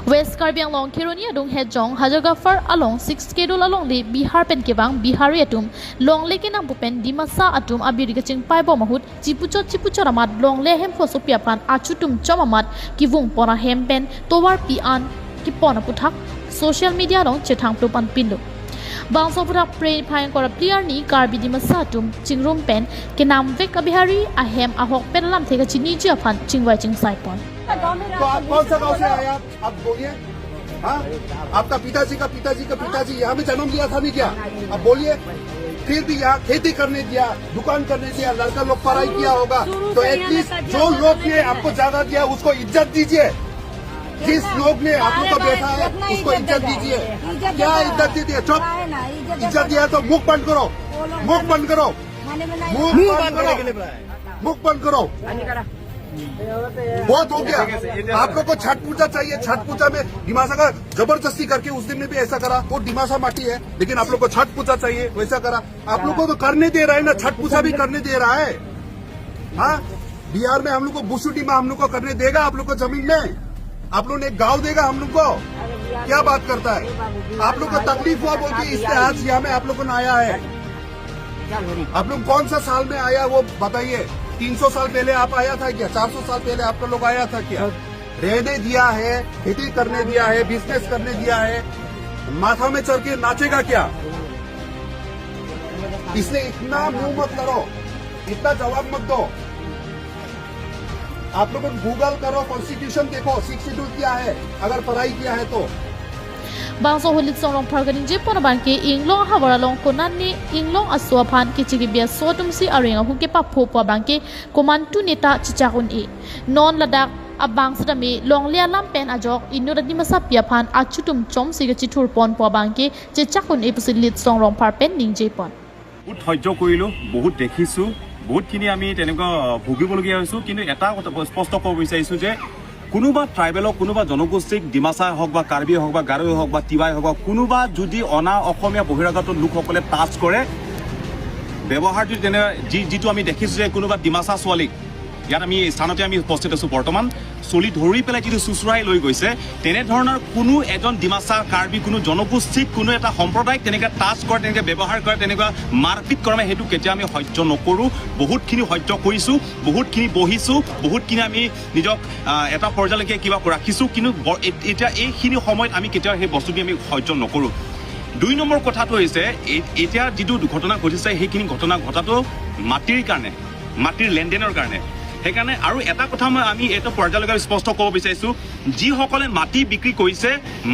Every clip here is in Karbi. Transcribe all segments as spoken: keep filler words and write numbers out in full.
West Karbi Anglong Kheroni adung Hejong Hajar Gaphar along six schedule alongle Bihar pen kevang Bihari atum longle kenangpo pen Dimasa atum abiri kachingpai bom ahut chipuchot chipuchot amat longle ahemphu asopi aphan achutum chom amat kevung pon ahem pen tovar pi an kepon aputhak social media along chethang plup an pinlo. Bangso aputhak Phre niphai ingkoi ra phli arni Karbi Dimasa atum chingrum pen kenamvek a-Bihari ahem ahok pen alamthe kachiniji aphan chingvai chingsai pon. तो आप कौन सा गांव से आए आप? आप बोलिए। हाँ, आपका पिताजी का पिताजी का पिताजी यहाँ में जन्म लिया था नहीं क्या? आप बोलिए। फिर भी यहाँ खेती करने दिया, दुकान करने दिया, लड़का लोग पढ़ाई किया होगा, तो एटलीस्ट जो लोग ने आपको जगह दिया उसको इज्जत दीजिए। जिस लोग ने आप लोग को बैठा है उसको इज्जत दीजिए। क्या इज्जत दीजिए? चुप। इज्जत दिया तो मुख बंद करो, मुख बंद करो, मुख बंद करो, मुख बंद करो। बहुत हो गया। आप लोग को छठ पूजा चाहिए, छठ पूजा में दिमासा का जबरदस्ती करके उस दिन में भी ऐसा करा, वो दिमासा माटी है, लेकिन आप लोग को छठ पूजा चाहिए, वैसा करा। आप लोग को तो करने दे रहा है ना, छठ पूजा भी करने दे रहा है। हाँ, बिहार में हम लोग को बुसु दिमा हम लोग को करने देगा आप लोग को जमीन में? आप लोग ने गाँव देगा हम लोग को? क्या बात करता है? आप लोग को तकलीफ हुआ बोल के इसलिए आज यहाँ में आप लोग को ना आया है। आप लोग कौन सा साल में आया वो बताइए। तीन सौ साल पहले आप आया था क्या? चार सौ साल पहले आपका लोग आया था क्या? रहने दिया है, खेती करने दिया है, बिजनेस करने दिया है, माथा में चढ़ के नाचेगा क्या? इसलिए इतना मुंह मत करो, इतना जवाब मत दो। आप लोग गूगल करो, कॉन्स्टिट्यूशन देखो, सिक्स शेड्यूल क्या है, अगर पढ़ाई किया है तो। Bangso ahut Litsong Rongphar kaningje pon abangke Inglong ahavar along konane Inglong aso aphan kechi kebi aso atumsi areng ahu kepapho pu abangke komantu neta chechak un-e. Non ladak abang setame longle alam pen ajok inut adimasa api aphan achutum chomsi kachithur pon pu abangke chechak un-e pusi Litsong Rongphar pen ningje pon. বহুত সহ্য কৰিলোঁ, বহুত দেখিছোঁ, বহুতখিনি আমি তেনেকুৱা ভুগিবলগীয়া হৈছোঁ। কিন্তু এটা কথা স্পষ্ট ক'ব বিচাৰিছোঁ যে কোনোবা ট্ৰাইবেলক, কোনোবা জনগোষ্ঠীক, ডিমাচাই হওক বা কাৰ্বিয়ে হওক বা গাৰোৱে হওক বা তিৱাই হওক বা কোনোবা যদি অনা অসমীয়া বহিৰাগত লোকসকলে টাচ কৰে, ব্যৱহাৰ যদি তেনে যি যিটো আমি দেখিছোঁ যে কোনোবা ডিমাচা ছোৱালীক ইয়াত আমি এই স্থানতে আমি উপস্থিত আছোঁ বৰ্তমান। চুলি ধৰি পেলাই যিটো চুচৰাই লৈ গৈছে, তেনেধৰণৰ কোনো এজন ডিমাচা, কাৰ্বি, কোনো জনগোষ্ঠীক, কোনো এটা সম্প্ৰদায়ক তেনেকে টাচ কৰে, তেনেকে ব্যৱহাৰ কৰে, তেনেকুৱা মাৰপিট কৰে, সেইটো কেতিয়াও আমি সহ্য নকৰোঁ। বহুতখিনি সহ্য কৰিছোঁ, বহুতখিনি বহিছোঁ, বহুতখিনি আমি নিজক, আহ, এটা পৰ্যায়লৈকে কিবা ৰাখিছোঁ, কিন্তু ব-, এ-, এতিয়া এইখিনি সময়ত আমি কেতিয়াও সেই বস্তুখিনি আমি সহ্য নকৰোঁ। দুই নম্বৰ কথাটো হৈছে, এ-, এতিয়া যিটো দুৰ্ঘটনা ঘটিছে, সেইখিনি ঘটনা ঘটাটো মাটিৰ কাৰণে, মাটিৰ লেনদেনৰ কাৰণে। সেইকাৰণে আৰু এটা কথা মই আমি এইটো পৰ্যায়লৈকে স্পষ্ট ক'ব বিচাৰিছোঁ, যিসকলে মাটি বিক্ৰী কৰিছে,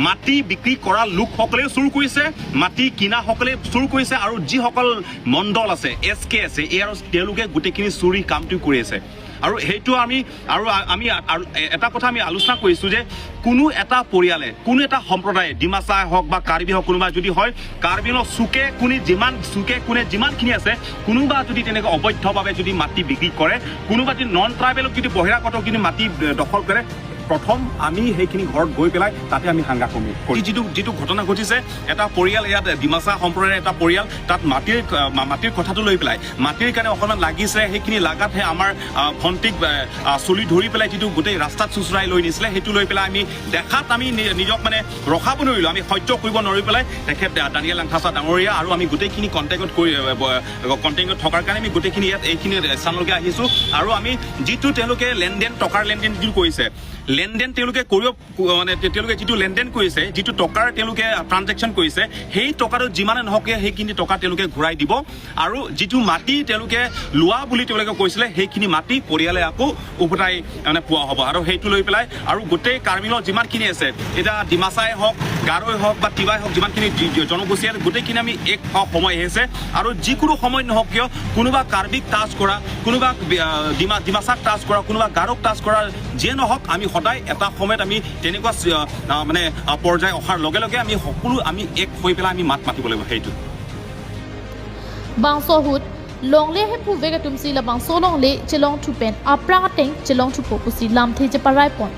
মাটি বিক্ৰী কৰা লোকসকলেও চুৰ কৰিছে, মাটি কিনাসকলে চুৰ কৰিছে, আৰু যিসকল মণ্ডল আছে, এছ কে আছে, এই আৰু তেওঁলোকে গোটেইখিনি চুৰি কামটো কৰি আছে। আৰু সেইটো আমি, আৰু আ-, আমি আ-, আৰু এ-, এটা কথা আমি আলোচনা কৰিছোঁ যে কোনো এটা পৰিয়ালে, কোনো এটা সম্প্ৰদায়ে, ডিমাচাই হওক বা কাৰ্বি হওক, কোনোবা যদি হয়, কাৰ্বি আংলং চুকে কোণে যিমান, চুকে কোণে যিমানখিনি আছে, কোনোবা যদি তেনেকৈ অবৈধভাৱে যদি মাটি বিক্ৰী কৰে, কোনোবা যদি নন ট্ৰাইবেলক যদি বহিৰাগত যদি মাটি, এ, দখল কৰে, প্ৰথম আমি সেইখিনি ঘৰত গৈ পেলাই তাতে আমি হাংগা কমি কৰি যিটো, যিটো ঘটনা ঘটিছে, এটা পৰিয়াল, ইয়াত ডিমাচা সম্প্ৰদায়ৰ এটা পৰিয়াল, তাত মাটিৰ, আ, মা-, মাটিৰ কথাটো লৈ পেলাই, মাটিৰ কাৰণে অকণমান লাগিছে, সেইখিনি লাগাতহে আমাৰ, আ, ভণ্টিক, আ, আ, চুলি ধৰি পেলাই যিটো গোটেই ৰাস্তাত চুচৰাই লৈ নিছিলে, সেইটো লৈ পেলাই আমি দেখাত আমি নি-, নিজক মানে ৰখাব নোৱাৰিলোঁ, আমি সহ্য কৰিব নোৱাৰি পেলাই তেখেত, আ, দানিয়েল লাংথাচা ডাঙৰীয়া আৰু আমি গোটেইখিনি কণ্টেক্টত কৰি, আ, ব-, কণ্টেক্টত থকাৰ কাৰণে আমি গোটেইখিনি ইয়াত এইখিনি স্থানলৈকে আহিছোঁ। আৰু আমি যিটো তেওঁলোকে লেনদেন, টকাৰ লেনদেন যিটো কৰিছে, লেনদেন তেওঁলোকে কৰিব, মানে তে-, তেওঁলোকে যিটো লেনদেন কৰিছে, যিটো টকাৰ তেওঁলোকে ট্ৰানজেকশ্যন কৰিছে, সেই টকাটো যিমানে নহওক কিয় সেইখিনি টকা তেওঁলোকে ঘূৰাই দিব। আৰু যিটো মাটি তেওঁলোকে লোৱা বুলি তেওঁলোকে কৈছিলে, সেইখিনি মাটি পৰিয়ালে আকৌ উভতাই মানে পোৱা হ'ব। আৰু সেইটো লৈ পেলাই আৰু গোটেই কাৰ্বি আংলং যিমানখিনি আছে, এতিয়া ডিমাচাই হওক, গাৰোৱে হওক বা তিৱাই হওক, যিমানখিনি জি-, জি-, জনগোষ্ঠী আছে, গোটেইখিনি আমি এক হ-, সময় আহিছে। আৰু যিকোনো সময় নহওক কিয়, কোনোবা কাৰ্বিক টাচ কৰা, কোনোবা, আহ, ডিমা-, ডিমাচাক টাচ কৰা, কোনোবা গাৰোক টাচ কৰা, যিয়ে নহওক, আমি সদায় এটা সময়ত আমি তেনেকুৱা চি-, আহ, আহ, মানে, আহ, পৰ্যায় অহাৰ লগে লগে আমি সকলো আমি এক হৈ পেলাই আমি মাত মাতিব লাগিব সেইটো। Bangso ahut longle ahemphu vek atumsi labangso longle chelongthu pen aphrang ateng chelongthupo pusi lamthe cheparai pon.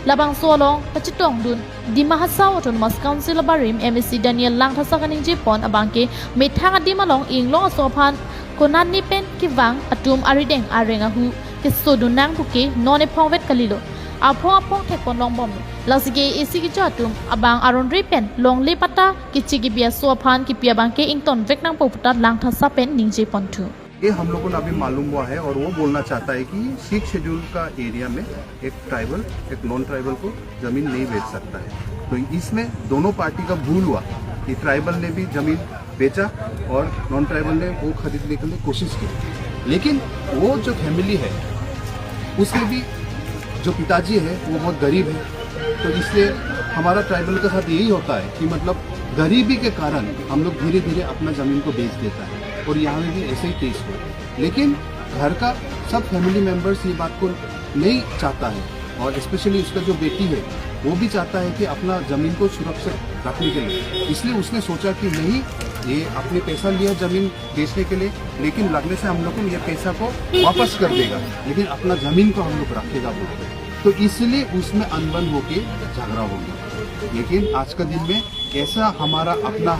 Labangso along kachetongdun Dima Hasao Autonomous Council abarim M A C Daniel Langthasa kaningje pon abangke methang adim along Inglong aso aphan konane pen kevang atum arideng areng ahu kesodun nang puke non ephongvet kalilo. aphong aphong thekpon longbom. Lasi ke isi kecho atum abang aron re pen longle patta kechi kebi aso aphan kipi abang ke ingtonvek nangpo pu ta langthasa pen ningje ponthu. ये हम लोगों को अभी मालूम हुआ है और वो बोलना चाहता है कि सिक्स शेड्यूल का एरिया में एक ट्राइबल एक नॉन ट्राइबल को जमीन नहीं बेच सकता है। तो इसमें दोनों पार्टी का भूल हुआ कि ट्राइबल ने भी जमीन बेचा और नॉन ट्राइबल ने वो खरीदने के लिए कोशिश की, लेकिन वो जो फैमिली है उसमें भी जो पिताजी है वो बहुत गरीब है। तो इसलिए हमारा ट्राइबल के साथ यही होता है कि मतलब गरीबी के कारण हम लोग धीरे धीरे अपना जमीन को बेच देता है और यहाँ में भी ऐसे ही केस हुआ। लेकिन घर का सब फैमिली मेंबर्स ये बात को नहीं चाहता है और स्पेशली उसका जो बेटी है वो भी चाहता है कि अपना जमीन को सुरक्षित रखने के लिए, इसलिए उसने सोचा कि नहीं, ये अपने पैसा लिया जमीन बेचने के लिए, लेकिन लगने से हम लोग को ये पैसा को वापस कर देगा, लेकिन अपना जमीन को हम लोग रखेगा बोल के। तो इसलिए उसमें अनबन होके झगड़ा हो गया। लेकिन आज का दिन में ऐसा हमारा अपना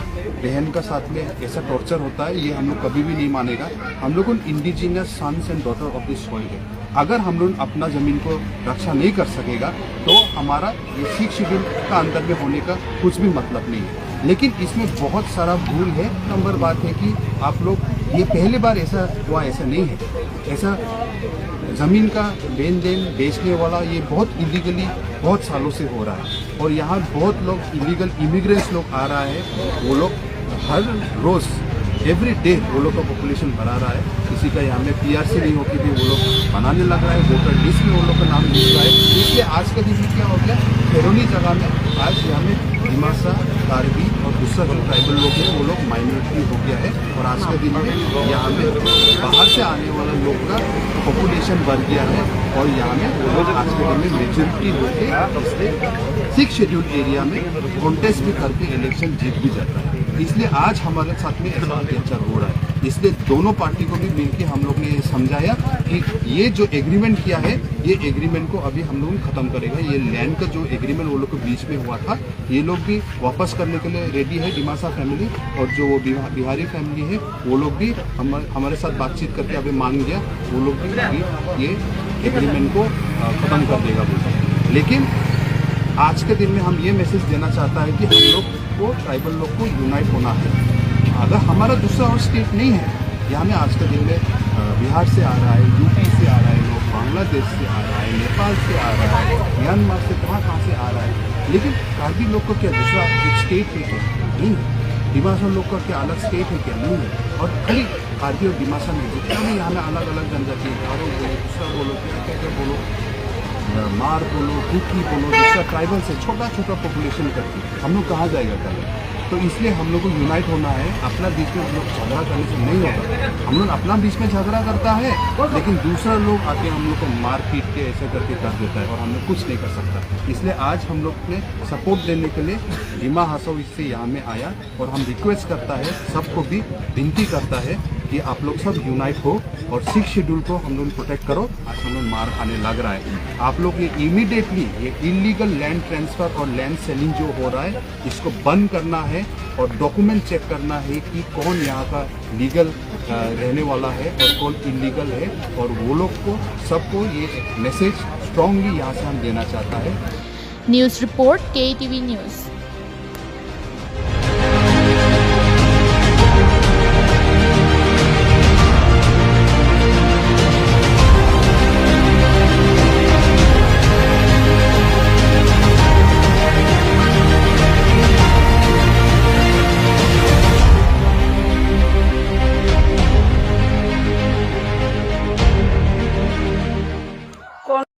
बहन का साथ में ऐसा टॉर्चर होता है, ये हम लोग कभी भी नहीं मानेगा। हम लोग उन indigenous sons and daughter of this soil है। अगर हम लोग अपना जमीन को रक्षा नहीं कर सकेगा तो हमारा ये सिक्स शेड्यूल का अंदर में होने का कुछ भी मतलब नहीं है। लेकिन इसमें बहुत सारा भूल है। नंबर बात है कि आप लोग, ये पहली बार ऐसा हुआ, ऐसा नहीं है। ऐसा जमीन का लेन देन बेचने वाला ये बहुत इलीगली बहुत सालों से हो रहा है और यहाँ बहुत लोग इलीगल इमिग्रेंट्स लोग आ रहा है। वो लोग हर रोज, एवरी डे वो लोग का पॉपुलेशन बढ़ा रहा है। किसी का यहाँ में पीआरसी नहीं होके भी वो लोग बनाने लग रहा है, वोटर लिस्ट में वो लोग का नाम लिख रहा है। इसलिए आज के दिन में क्या हो गया, खैरोनी जगह में आज यहाँ में डिमासा, कार्बी और दूसरा जो ट्राइबल लोग हैं वो लोग माइनॉरिटी हो गया है और आज के दिन में यहाँ में बाहर से आने वाला लोग का पॉपुलेशन बढ़ गया है और यहाँ में वो लोग आज के दिन में मेजोरिटी होके इसलिए सिक्स शेड्यूल एरिया में कॉन्टेस्ट भी करके इलेक्शन जीत भी जाता है। इसलिए आज हमारे साथ में ऐसा अत्याचार हो रहा है। इसलिए दोनों पार्टी को भी मिलके हम लोग ने ये समझाया कि ये जो एग्रीमेंट किया है, ये एग्रीमेंट को अभी हम लोग खत्म करेगा। ये लैंड का जो एग्रीमेंट वो लोग के बीच में हुआ था, ये लोग भी वापस करने के लिए रेडी है, डिमासा फैमिली, और जो वो बिहा-, बिहारी फैमिली है, वो लोग भी हम, हमारे साथ बातचीत करके अभी मान गया, वो लोग भी अभी ये एग्रीमेंट को अ, खत्म कर देगा बोलता है। लेकिन आज के दिन में हम ये मैसेज देना चाहता है कि हम लोग को, ट्राइबल लोग को यूनाइट होना है। अगर हमारा दूसरा और स्टेट नहीं है, यहाँ में आज के दिन में अ, बिहार से आ रहा है, यूपी से आ रहा है लोग, बांग्लादेश से आ रहा है, नेपाल से आ रहा है, म्यांमार से, कहाँ कहाँ से आ रहा है, लेकिन कार्बी लोग का क्या दूसरा एक स्टेट है क्या? नहीं है। डिमासा लोग का क्या अलग स्टेट है क्या? नहीं है। और खाली कार्बी और डिमासा में जितना भी यहाँ में अलग अलग जनजाति है, गारो बोलो, दूसरा बोलो, क्या क्या क्या बोलो, अ, मार बोलो, कुकी बोलो, दूसरा ट्राइबल से छोटा छोटा पॉपुलेशन करके हम लोग कहाँ जाएगा कल? तो इसलिए हम लोग को यूनाइट होना है। अपना बीच में हम लोग झगड़ा करने से नहीं होगा। हम लोग अपना बीच में झगड़ा करता है, लेकिन दूसरा लोग आके हम लोग को मारपीट के ऐसे करके कर देता है और हम लोग कुछ नहीं कर सकता। इसलिए आज हम लोग ने सपोर्ट देने के लिए डिमा हासाओ से यहाँ में आया और हम रिक्वेस्ट करता है, सबको भी विनती करता है कि आप लोग सब यूनाइट हो और सिक्स शेड्यूल को हम लोग प्रोटेक्ट करो। आज हम लोग मार खाने लग रहा है। आप लोग ये इमीडिएटली ये इलीगल लैंड ट्रांसफर और लैंड सेलिंग जो हो रहा है, इसको बंद करना है और डॉक्यूमेंट चेक करना है कि कौन यहाँ का लीगल अ, रहने वाला है और कौन इलीगल है, और वो लोग को सबको ये मैसेज स्ट्रांगली यहाँ से हम देना चाहता है। News report, K T V News.